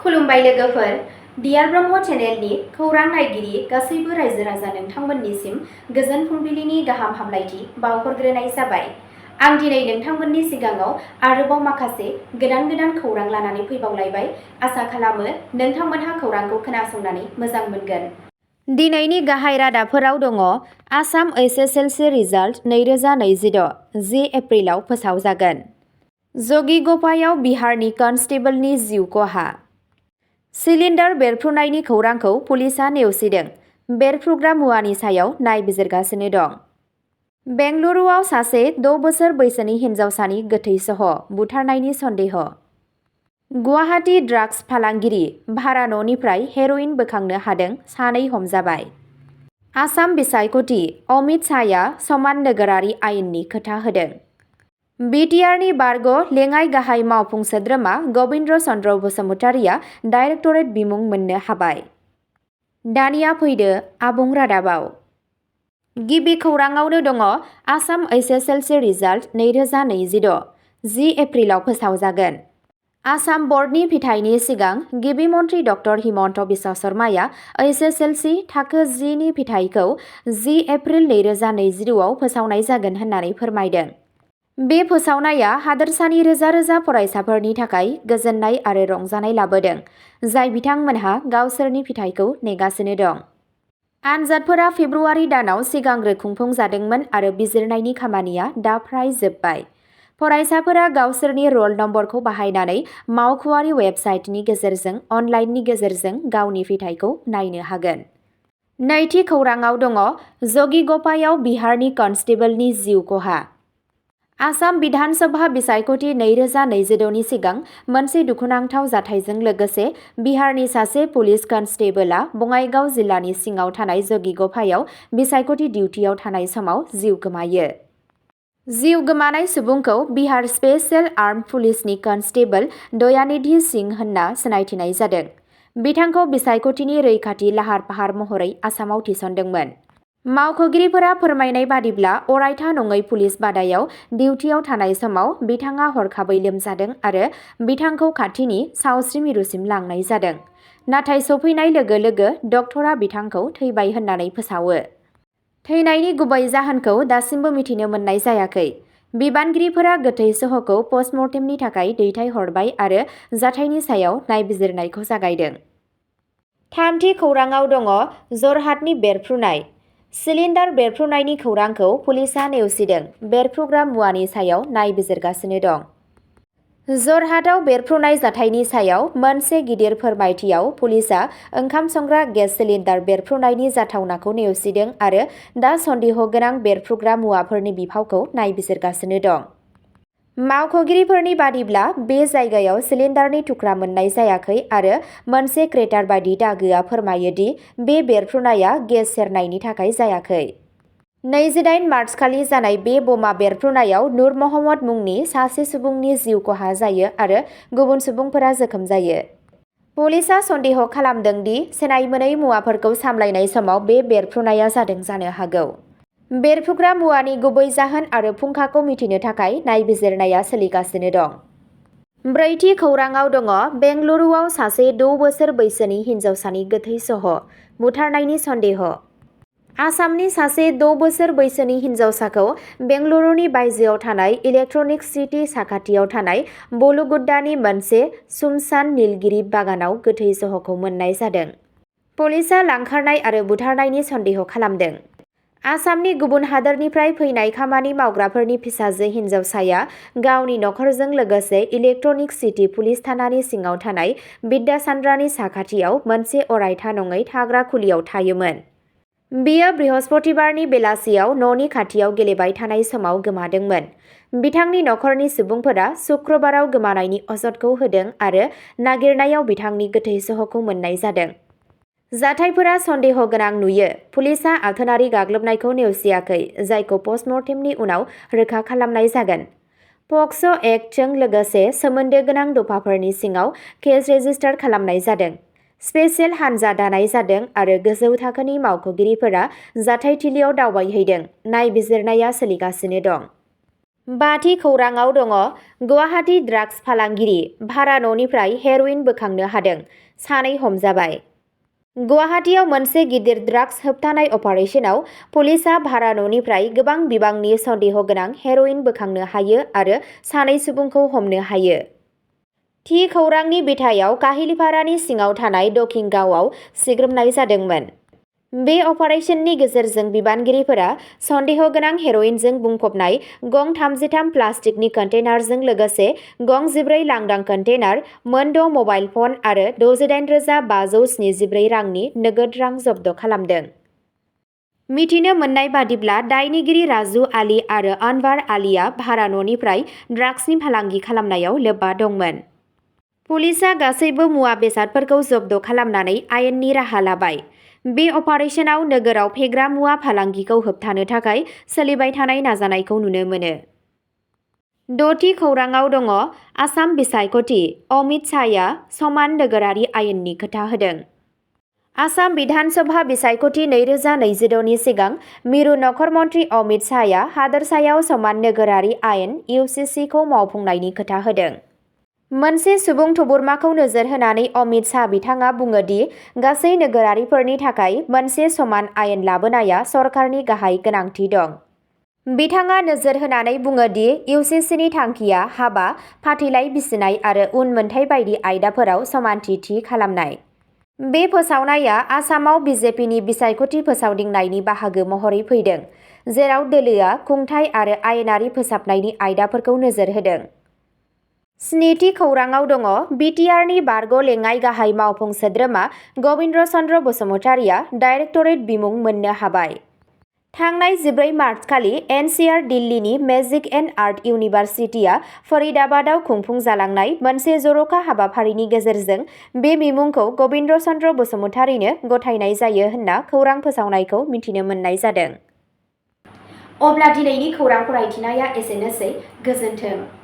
खुलुमबाय लोगोफोर, डियार ब्रह्म चेनेलनि खौरां नायगिरि गासैबो रायजो राजा नोंथांमोननिसिम गोजोन फुंबिलिनि गाहाम हामलायथि बावहरग्रोनाय जाबाय। आं दिनै नोंथांमोननि सिगाङाव आरोबाव माखासे गोदान खौरां लानानै फैबावलायबाय। आसा खालामो नोंथांमोनहा खौरांखौ खोनासंनानै मोजां मोनगोन। दिनैनि गाहाय रादाबफोराव दङ आसाम एसएसएलसि रिजाल्ट 2026 10 एप्रिलाव फोसावजागोन। जगिगपायाव बिहारनि कनस्टेबलनि जिउ खहा। सिलिन्डार बेरफ्रुनायनि खौरांखौ पुलिसआ नेवसिदों। बेरफ्रुग्रा मुवानि सायाव नायबिजिरगासिनो दं। बेंगलुरुआव सासे 6 बोसोर बैसोनि हिन्जावसानि गोथै सह बुथारनायनि सन्देह। गुवाहाटी ड्राग्स फालांगिरि भारा न'निफ्राय हेर'इन बोखांनो हादों, 2 हमजाबाय। आसाम बिसायख'थि अमित शाहया समान नोगोरारि आयेननि खोथा होदों। बिटिआरनि बारग' लेङाइ गाहाय मावफुं सोद्रोमा गबिन्द्र चन्द्र बसुमतारीया डाइरेक्टरेट बिमुं मोननो हाबाय। दानिया फैदो आबुं रादाबाव। गिबि खौराङावनो दङ आसाम एसएसएलसि रिजाल्ट 2026 10 एप्रिलाव फोसावजागोन। आसाम बर्डनि फिथाइनि सिगां गिबि मन्थ्रि ड हिमन्त बिश्व शर्माया एसएसएलसि थाखो 10 नि फिथाइखौ 10 एप्रिल 2026 आव फोसावनाय जागोन होननानै फोरमायदों। बे फोसावनाया हादोरसानि रोजा रोजा फरायसाफोरनि थाखाय गोजोननाय आरो रंजानाय लाबोदों, जाय बिथांमोनहा गावसोरनि फिथाइखौ नेगासिनो दं। आनजादफोरा फेब्रुवारि दानाव सिगांग्रो खुंफुंजादोंमोन आरो बिजिरनायनि खामानिया दा फ्राय जोबबाय। फरायसाफोरा गावसोरनि रल नम्बरखौ बाहायनानै मावख'आरि वेबसाइटनि गेजेरजों अनलाइननि गेजेरजों गावनि फिथाइखौ नायनो हागोन। नैथि खौराङाव दङ जगिगपायाव बिहारनि कनस्टेबलनि जिउ खहा। आसाम बिधान सभा बिसायख'थि 2026 नि सिगां मोनसे दुखुनांथाव जाथायजों लोगोसे बिहारनि सासे पुलिस कनस्टेबलआ बङाइगाव जिल्लानि सिङाव थानाय जगिगपायाव बिसायख'थि डिउटियाव थानाय समाव जिउ गोमायो। जिउ गोमानाय सुबुंखौ बिहार स्पेशेल आर्म्ड पुलिसनि कनस्टेबल दयानिधि सिंह होनना सिनायथिनाय जादों। बिथांखौ बिसायख'थिनि रैखाथि लाहार-फाहार महरै आसामाव थिसनदोंमोन। मावख'गिरिफोरा फोरमायनाय बादिब्ला अरायथा नङै पुलिस बादायाव डिउटियाव थानाय समाव बिथाङा हरखाबै लोमजादों आरो बिथांखौ खाथिनि सावस्रि मिरुसिम लांनाय जादों। नाथाय सफैनाय लोगो लोगो डक्टरा बिथांखौ थैबाय होननानै फोसावो। थैनायनि गुबै जाहोनखौ दासिमबो मिथिनो मोननाय जायाखै। बिबानगिरिफोरा गोथै सहखौ पस्टमर्टेमनि थाखाय दैथायहरबाय आरो जाथायनि सायाव नायबिजिरनायखौ जागायदों। थामथि खौराङाव दङ जरहाटनि बेरफ्रुनाय। सिलिन्डार बेरफ्रुनायनि खौरांखौ पुलिसआ नेवसिदों। बेरफ्रुग्रा मुवानि सायाव नायबिजिरगासिनो दं। जरहाटआव बेरफ्रुनाय जाथायनि सायाव मोनसे गिदिर फोरमायथियाव पुलिसआ ओंखाम संग्रा गेस सिलिन्डार बेरफ्रुनायनि जाथावनाखौ नेवसिदों आरो दा सन्देह गोनां बेरफ्रुग्रा मुवाफोरनि बिफावखौ नायबिजिरगासिनो दं। मावख'गिरिफोरनि बादिब्ला बे जायगायाव सिलिन्डारनि थुख्रा मोननाय जायाखै आरो मोनसे क्रेटार बायदि दागोआ फोरमायो दि बे बेरफ्रुनाया गेस सेरनायनि थाखाय जायाखै। 28 मार्चखालि जानाय बे बमा बेरफ्रुनायाव नुर महम्मद मुंनि सासे सुबुंनि जिउ खहा जायो आरो गुबुन सुबुंफोरा जोखोम जायो। पुलिसआ सन्देह खालामदों दि सेनाय मोनै मुवाफोरखौ सामलायनाय समाव बे बेरफ्रुनाया जादों जानो हागौ। बेरफ्रुग्रा मुवानि गुबै जाहोन आरो फुंखाखौ मिथिनो थाखाय नायबिजिरनाया सोलिगासिनो दं। ब्रैथि खौराङाव दङ बेंगलुरुआव सासे 6 बोसोर बैसोनि हिन्जावसानि गोथै सह बुथारनायनि सन्देह। आसामनि सासे 6 बोसोर बैसोनि हिन्जावसाखौ बेंगलुरुनि बायजोआव थानाय इलेक्ट्रनिक सिटी साखाथियाव थानाय बलुगुड्डानि मोनसे सुमसान निलगिरि बागानाव गोथै सहखौ मोननाय जादों। पुलिसआ लांखारनाय आरो बुथारनायनि सन्देह खालामदों। आसामनि गुबुन हादोरनिफ्राय फैनाय खामानि मावग्राफोरनि फिसाजो हिन्जावसाया गावनि नखरजों लोगोसे इलेक्ट्रनिक सिटी पुलिस थानानि सिङाव थानाय बिद्यासान्द्रानि साखाथियाव मोनसे अरायथा नङै थाग्रा खुलियाव थायोमोन। बियो बृहस्पतिबारनि बेलासियाव न'नि खाथियाव गेलेबाय थानाय समाव गोमादोंमोन। बिथांनि नखरनि सुबुंफोरा शुक्रबाराव गोमानायनि अजदखौ होदों आरो नागिरनायाव बिथांनि गोथै सहखौ मोननाय जादों। जाथायफोरा सन्देह गोनां नुयो। पुलिसआ आथोनारि गाग्लोबनायखौ नेवसियाखै, जायखौ पस्टमर्टेमनि उनाव रोखा खालामनाय जागोन। पक्स' एक्टजों लोगोसे सोमोन्दो गोनां दफाफोरनि सिङाव केस रेजिस्टार खालामनाय जादों। स्पेशेल हानजा दानाय जादों आरो गोजौ थाखोनि मावख'गिरिफोरा जाथायथिलियाव दावबायहैदों। नायबिजिरनाया सोलिगासिनो दं। बाथि खौराङाव दङ गुवाहाटी ड्राग्स फालांगिरि भारा न'निफ्राय हेर'इन बोखांनो हादों, सानै हमजाबाय। गुवाहाटीआव मोनसे गिदिर ड्राग्स होबथानाय अपारेशनाव पुलिसआ भारा न'निफ्राय गोबां बिबांनि सन्देह गोनां हेर'इन बोखांनो हायो आरो सानै सुबुंखौ हमनो हायो। थि खौरांनि बिथायाव काहिलिपारानि सिङाव थानाय दकिं गावआव सिग्रोमनाय जादोंमोन। बे अपारेशननि गेजेरजों बिबानगिरिफोरा सन्देह गोनां हेर'इनजों बुंफबनाय गं 33 प्लास्टिकनि कन्टेनारजों लोगोसे गं 14 लांदां कन्टेनार, मोन 6 मबाइल फन आरो 68,574 रांनि नोगोद रां जब्द खालामदों। मिथिनो मोननाय बादिब्ला दायनिगिरि राजु आली आरो आनवार आलीआ भारा न'निफ्राय ड्राग्सनि फालांगि खालामनायाव लोब्बा दंमोन। पुलिसआ गासैबो मुवा बेसादफोरखौ जब्द खालामनानै आयेननि राहा लाबाय। बे अपारेशनाव नोगोराव फेग्रा मुवा फालांगिखौ होबथानो थाखाय सोलिबाय थानाय नाजानायखौ नुनो मोनो। द'थि खौराङाव दङ आसाम बिसायख'थि अमित शाहया समान नोगोरारि आयेननि खोथा होदों। आसाम बिधान सभा बिसायख'थि 2022 नि सिगां मिरु नखर मन्त्रि अमित शाहया हादोरसायाव समान नोगोरारि आयेन (UCC) खौ मावफुंनायनि खोथा होदों। मोनसे सुबुं थुबुरमाखौ नोजोर होनानै अमित शाह बिथाङा बुङो दि गासै नोगोरारिफोरनि थाखाय मोनसे समान आयेन लाबोनाया सरकारनि गाहाय गोनांथि दं। बिथाङा नोजोर होनानै बुङो दि UCCनि थांखिया हाबा, फाथैलाइ बिसिनाय आरो उनमोनथाइ बायदि आयदाफोराव समानथि थि खालामनाय। बे फोसावनाया आसामाव बिजेपिनि बिसायख'थि फोसावदिंनायनि बाहागो महरै फैदों, जेराव दोलोआ खुंथाय आरो आयेनारि फोसाबनायनि आयदाफोरखौ नोजोर होदों। स्निथि खौराङाव दङ बिटिआरनि बारग' लेङाइ गाहाय मावफुं सोद्रोमा गबिन्द्र चन्द्र बसुमतारीया डाइरेक्टरेट बिमुं मोननो हाबाय। थांनाय 14 मार्चखालि NCR दिल्लीनि मेजिक एन्ड आर्ट इउनिभार्सिटिया फरिदाबादआव खुंफुंजालांनाय मोनसे जर'खा हाबाफारिनि गेजेरजों बे बिमुंखौ गबिन्द्र चन्द्र बसुमतारीनो गथायनाय जायो होनना खौरां फोसावनायखौ मिथिनो मोननाय जादों। अब्ला दिनैनि खौरां फरायथिनाया एसेनोसै। गोजोन्थों।